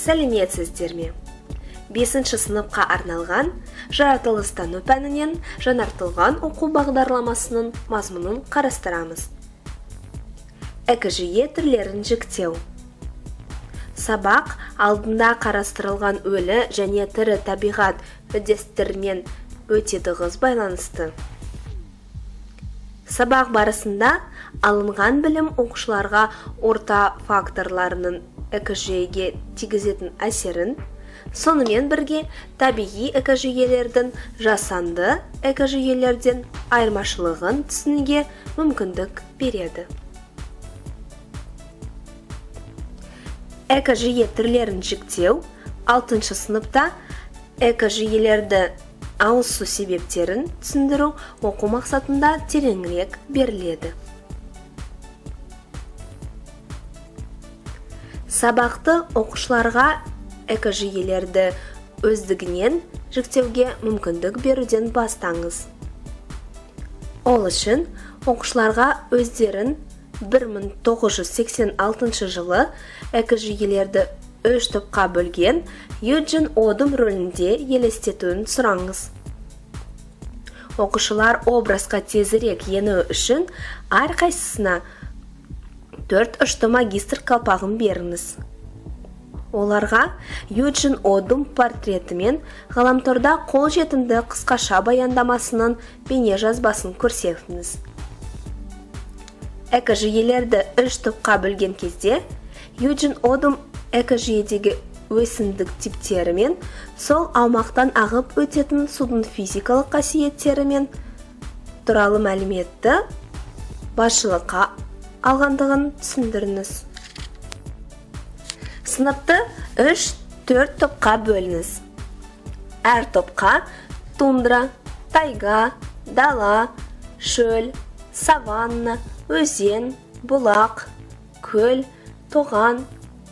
Сәлеметсіздер ме? 5 сыныпқа арналған жаратылыстану пәнінен жаңартылған оқу бағдарламасының мазмұнын қарастырамыз. Экожүйе түрлерін жіктеу. Сабақ алдында қарастырылған өлі және тірі табиғат үдерістерімен өте тығыз байланысты. Сабақ барысында алынған білім оқушыларға орта факторларының экожүйеге тигізетін әсерін, сонымен бірге табиғи экожүйелердің жасанды экожүйелерден айырмашылығын түсінуге мүмкіндік береді. Экожүйе түрлерін жіктеу 6 сыныпта экожүйелерді ауысу себептерін түсіндіру оқу мақсатында тереңірек беріледі. Сабақты оқушыларға экожүйелерді өздігінен жіктеуге мүмкіндік беруден бастаңыз. Ол үшін оқушыларға өздерін 1986 жылы экожүйелерді 3 топқа бөлген Юджин Одум рөлінде елестетуін сұраңыз. Оқушылар образға тезірек ену үшін әрқайсысына 4 ұшты магистр қалпағын беріңіз. Оларға Юджин Одум портретімен ғаламторда қол жетімді қысқаша баяндамасының бейне жазбасын көрсетіңіз. Экожүйелерді 3 топқа бөлген кезде Юджин Одум экожүйедегі өсімдік типтері мен сол аумақтан ағып өтетін судың физикалық қасиеттері мен туралы мәліметті басшылыққа алғандығын түсіндіріңіз. Сыныпты 3-4 топқа бөліңіз. Әр топқа тундра, тайга, дала, шөл, саванна, өзен, бұлақ, көл, тоған,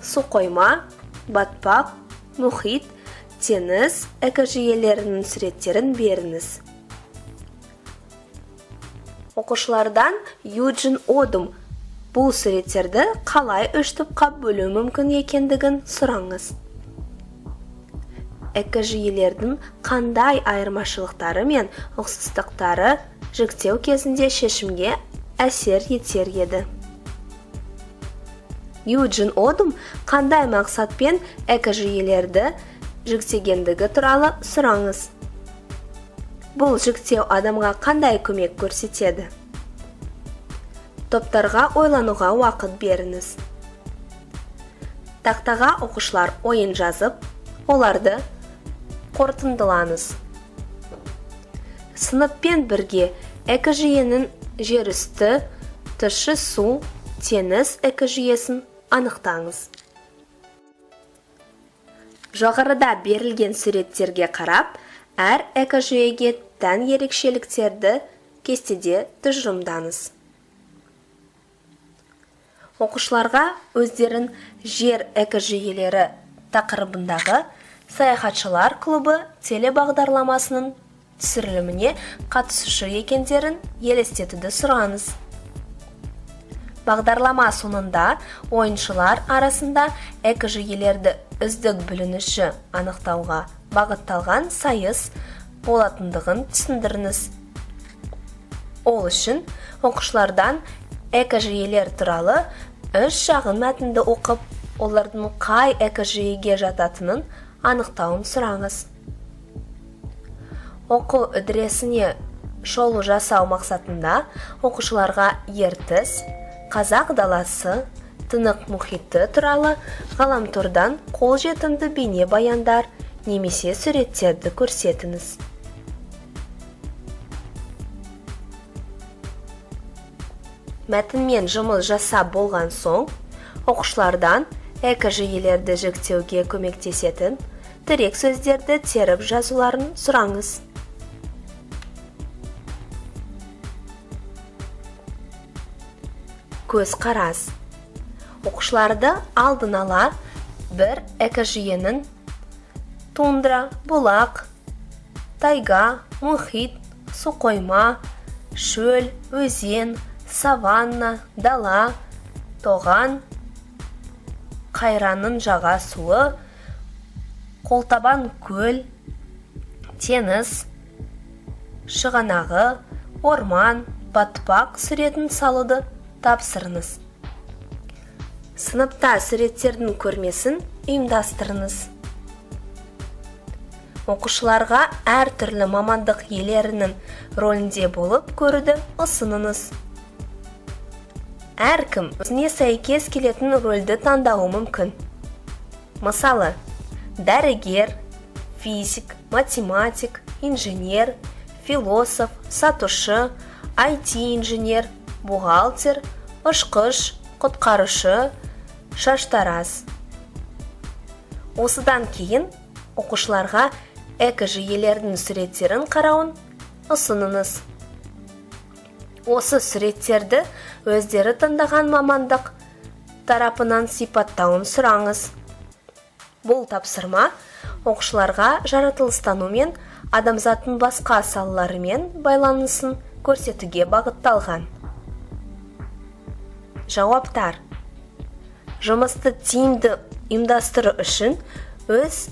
су қойма, батпақ, мұхит, теңіз экожүйелерінің суреттерін беріңіз. Оқушылардан Юджин Одум бұл суреттерді қалай үш топқа бөлу мүмкін екендігін сұраңыз. Экожүйелердің қандай айырмашылықтары мен ұқсастықтары жіктеу кезінде шешімге әсер етер еді? Юджин Одум қандай мақсатпен экожүйелерді жіктегендігі туралы сұраңыз. Бұл жіктеу адамға қандай көмек көрсетеді? Топтарға ойлануға уақыт беріңіз. Тақтаға оқушылар ойын жазып, оларды қорытындылаңыз. Сыныппен бірге экожүйенің жерүсті, тұщы су, теңіз экожүйесін анықтаңыз. Жоғарыда берілген суреттерге қарап, әр экожүйеге тән ерекшеліктерді кестеде тұжырымдаңыз. Оқушыларға өздерін жер экожүйелері тақырыбындағы саяхатшылар клубы телебағдарламасының түсіріліміне қатысушы екендерін елестетуді сұраңыз. Бағдарлама соңында ойыншылар арасында экожүйелерді үздік бүлінуші анықтауға бағытталған сайыс болатындығын түсіндіріңіз. Ол үшін оқушылардан экожүйелер туралы 3 шағын мәтінді оқып, олардың қай экожүйеге жататынын анықтауын сұраңыз. Оқу үдерісіне шолу жасау мақсатында оқушыларға Ертіс, Қазақ даласы, Тынық мұхиты туралы ғаламтордан қолжетімді бейне баяндар немесе суреттерді көрсетіңіз. Мәтінмен жұмыс жасап болған соң, оқушылардан экожүйелерді жіктеуге көмектесетін тірек сөздерді теріп жазуларын сұраңыз. Көзқарас. Оқушыларды алдын ала бір экожүйенің тундра, бұлақ, тайга, мұхит, су қойма, шөл, өзен, саванна, дала, тоған, қайранның жаға суы, Қолтабан көл, теңіз, шығанағы, орман, батпақ суретін салуды тапсырыңыз. Сыныпта суреттердің көрмесін ұйымдастырыңыз. Оқушыларға әртүрлі мамандық иелерінің рөлінде болып көруді ұсыныңыз. Әркім өзіне сәйкес келетін рөлді таңдауы мүмкін. Мысалы, дәрігер, физик, математик, инженер, философ, сатушы, IT инженер, бухгалтер, ұшқыш, құтқарушы, шаштараз. Осыдан кейін оқушыларға экожүйелердің суреттерін қарауын ұсыныңыз. Осы суреттерді өздері таңдаған мамандық тарапынан сипаттауын сұраңыз. Бұл тапсырма оқушыларға жаратылыстану мен адамзаттың басқа салаларымен байланысын көрсетуге бағытталған. Жауаптар. Жұмысты тиімді ұйымдастыру үшін өз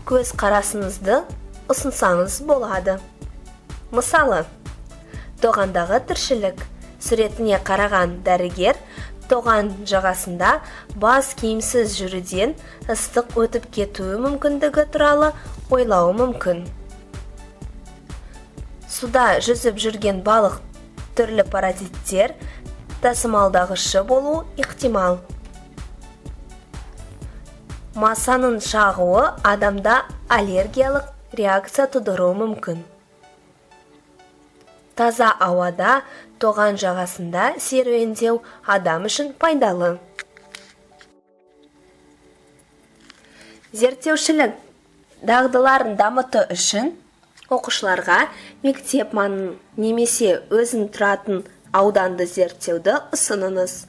көзқарасыңызды ұсынсаңыз болады. Мысалы, тоғандағы тіршілік суретіне қараған дәрігер тоған жағасында бас киімсіз жүруден ыстық өтіп кетуі мүмкіндігі туралы ойлауы мүмкін. Суда жүзіп жүрген балық түрлі паразиттер тасымалдағышы болуы ықтимал. Масаның шағуы адамда аллергиялық реакция тудыруы мүмкін. Таза ауада тоған жағасында серуендеу адам үшін пайдалы. Зерттеушілік дағдыларын дамыту үшін оқушыларға мектеп маңын немесе өзің тұратын ауданды зерттеуді ұсыныңыз.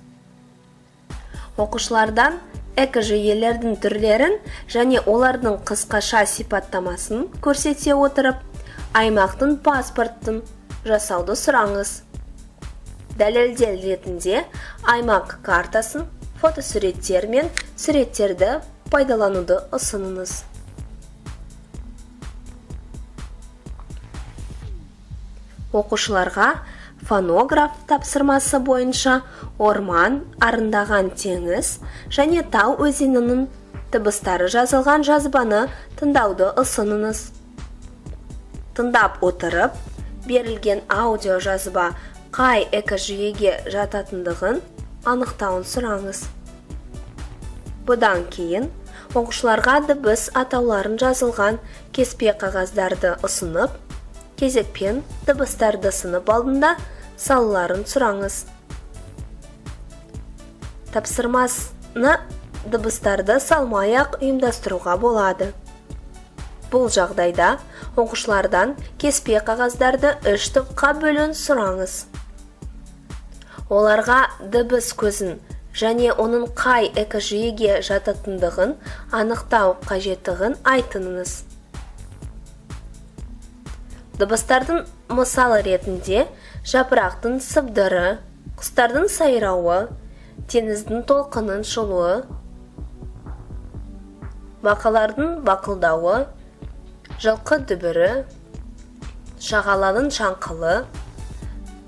Оқушылардан экожүйелердің түрлерін және олардың қысқаша сипаттамасын көрсете отырып, аймақтың паспортын жасауды сұраңыз. Дәлелдер ретінде аймақ картасын, фотосуреттер мен суреттерді пайдалануды ұсыныңыз. Оқушыларға фонограф тапсырмасы бойынша орман, арындаған теңіз және тау өзенінің дыбыстары жазылған жазбаны тыңдауды ұсыныңыз. Тыңдап отырып, берілген аудио жазба қай экожүйеге жататындығын анықтауын сұраңыз. Бұдан кейін оқушыларға дыбыс атауларын жазылған кеспе қағаздарды ұсынып, кезекпен дыбыстарды сынып алдында салуларын сұраңыз. Тапсырманы дыбыстарды салмай-ақ ұйымдастыруға болады. Бұл жағдайда оқушылардан кеспе қағаздарды 3 топқа бөлуін сұраңыз. Оларға дыбыс көзін және оның қай экожүйеге жататындығын анықтау қажеттігін айтыңыз. Дыбыстардың мысалы ретінде жапырақтың сыбдыры, құстардың сайрауы, теңіздің толқынын шулуы, бақалардың бақылдауы, жылқы дүбірі, шағаланың шаңқылы,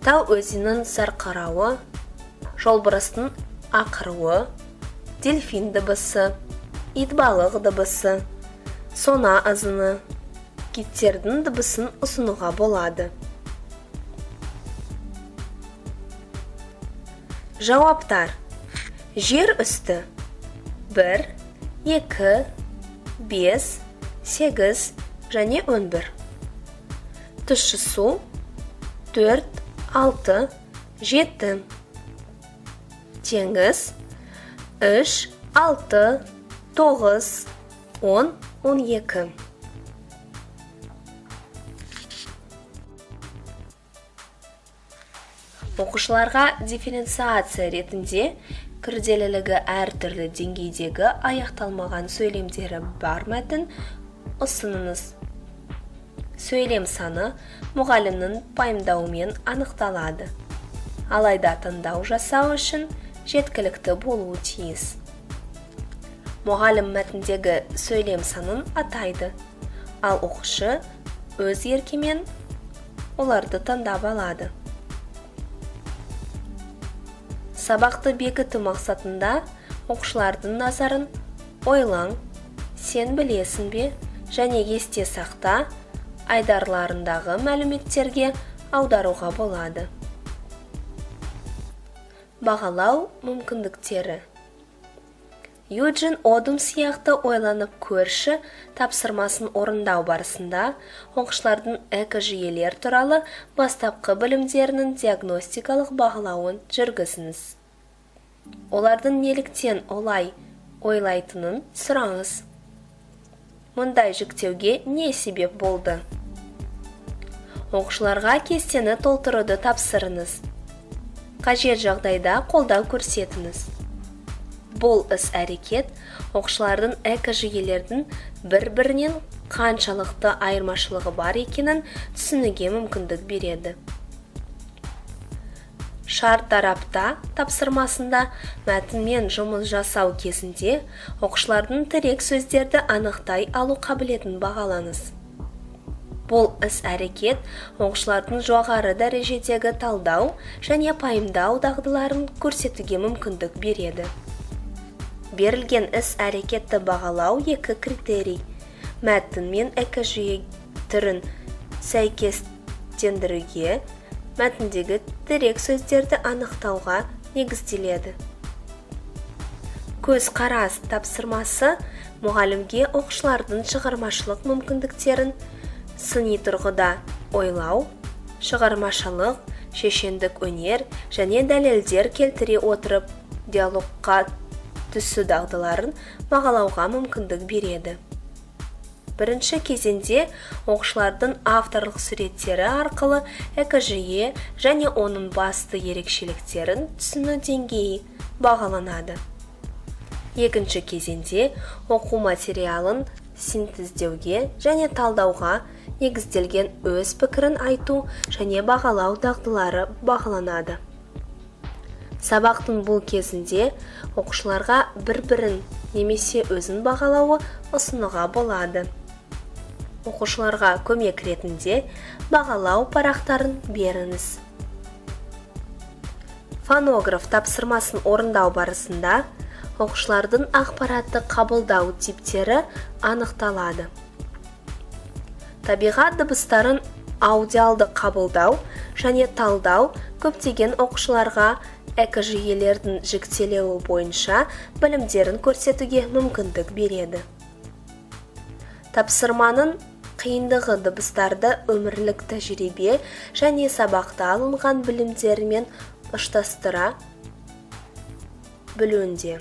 тау өзенінің сарқырауы, жолбарыстың ақыруы, дельфин дыбысы, итбалық дыбысы, сона ызыңы, киттердің дыбысын ұсынуға болады. Жауаптар. Жер үсті 1, 2, 5, 8 және 11. Тұщы су 4, 6, 7. Теңіз 3, 6, 9, 10, 12. Оқушыларға дифференциация ретінде күрделілігі әртүрлі деңгейдегі аяқталмаған сөйлемдері бар мәтін ұсыныңыз. Сөйлем саны мұғалімнің пайымдауымен анықталады. Алайда таңдау жасау үшін жеткілікті болуы тиіс. Мұғалім мәтіндегі сөйлем санын атайды, ал оқушы өз еркімен оларды таңдап алады. Сабақты бекіту мақсатында оқушылардың назарын «Ойлан», «Сен білесің бе» және «Есте сақта» айдарларындағы мәліметтерге аударуға болады. Бағалау мүмкіндіктері. Юджин Одум сияқты «Ойланып көрші» тапсырмасын орындау барысында оқушылардың экожүйелер туралы бастапқы білімдерінің диагностикалық бағалауын жүргізіңіз. Олардың неліктен олай ойлайтынын сұраңыз. Мұндай жіктеуге не себеп болды? Оқушыларға кестені толтыруды тапсырыңыз. Қажет жағдайда қолдау көрсетіңіз. Бұл іс-әрекет оқушылардың экожүйелердің бір-бірінен қаншалықты айырмашылығы бар екенін түсінуге мүмкіндік береді. «Шартарапта» тапсырмасында мәтінмен жұмыс жасау кезінде оқушылардың тірек сөздерді анықтай алу қабілетін бағалаңыз. Бұл іс-әрекет оқушылардың жоғары дәрежедегі талдау және пайымдау дағдыларын көрсетуге мүмкіндік береді. Берілген іс-әрекетті бағалау екі критерий: мәтін мен экожүйе түрін сәйкестендіруге, мәтіндегі тірек сөздерді анықтауға негізделеді. «Көзқарас» тапсырмасы мұғалімге оқушылардың шығармашылық мүмкіндіктерін, сыни тұрғыда ойлау, шығармашылық, шешендік өнер және дәлелдер келтіре отырып диалогқа түсу дағдыларын бағалауға мүмкіндік береді. Бірінші кезеңде оқушылардың авторлық суреттері арқылы экожүйе және оның басты ерекшеліктерін түсіну деңгейі бағаланады. Екінші кезеңде оқу материалын синтездеуге және талдауға негізделген өз пікірін айту және бағалау дағдылары бағаланады. Сабақтың бұл кезінде оқушыларға бір-бірін немесе өзін бағалауы ұсынуға болады. Оқушыларға көмек ретінде бағалау парақтарын беріңіз. «Фонограф» тапсырмасын орындау барысында оқушылардың ақпаратты қабылдау типтері анықталады. Табиғат дыбыстарын аудиалды қабылдау және талдау көптеген оқушыларға экожүйелердің жіктелуі бойынша білімдерін көрсетуге мүмкіндік береді. Тапсырманың қиындығы дыбыстарды өмірлік тәжірибе және сабақта алынған білімдерімен ұштастыра білуінде.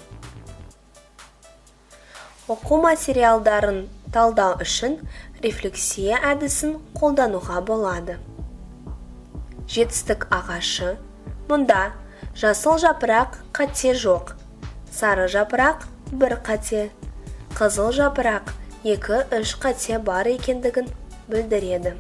Оқу материалдарын талдау үшін рефлексия әдісін қолдануға болады. Жетістік ағашы. Мұнда жасыл жапырақ қате жоқ, сары жапырақ бір қате, қызыл жапырақ екі-үш қате бар екендігін білдіреді.